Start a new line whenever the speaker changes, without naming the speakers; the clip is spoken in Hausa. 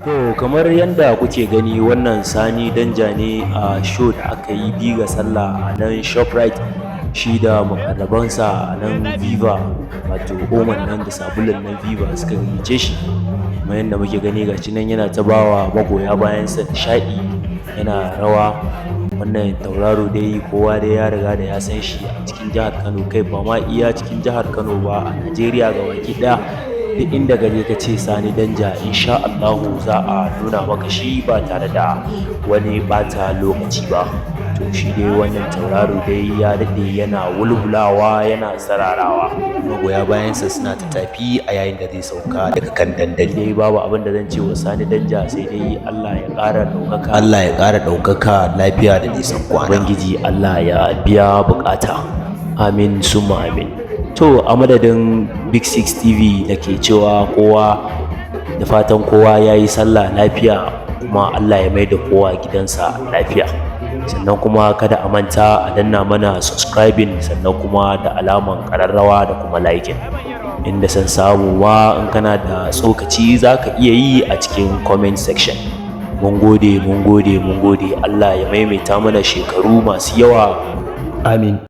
To, kamar yadda kuke gani, wannan Sani Danja ne a show da aka yi bi ga sallah a nan Shoprite, shi da mukarrabansa a nan Viva, wato Oman nan da sabulun nan Viva suka gayyace shi. Kamar yadda muke gani, gashi nan yana ta bawa magoya bayansa nishaɗi, yana rawa. Wannan tauraro dai kowa dai ya riga da ya san shi a cikin jihar Kano, kai ba ma iya cikin jihar Kano ba, a Najeriya gabaki ɗaya. Duk inda ka je ka ce Sani Danja, insha Allahu za a nuna maka shi ba tare da wani ɓata lokaci ba. To, shi dai wannan tauraro dai ya daɗe yana wulwulawa, yana sararawa.
Magoya bayansa suna ta tafi a yayin da zai sauka daga kan dandali.
Dai babu abin da zan ce wa Sani Danja sai dai Allah ya ƙara ɗaukaka.
Allah ya ƙara ɗaukaka, lafiya da nisan kwana.
Ubangiji Allah ya biya buƙata, amin summa amin. To, a madadin Big Six TV da ke cewa kowa da fatan kowa ya yi sallah lafiya, kuma Allah ya mai da kowa gidansa lafiya. Sannan kuma kada a manta a danna mana subscribing, sannan kuma da alaman ƙararrawa da kuma liking. Inda san samu ma, in kana da tsokaci za ka iya yi a cikin comment section. Mun gode, mun gode, mun gode. Allah ya maimaita mana shekaru masu yawa.
Amin.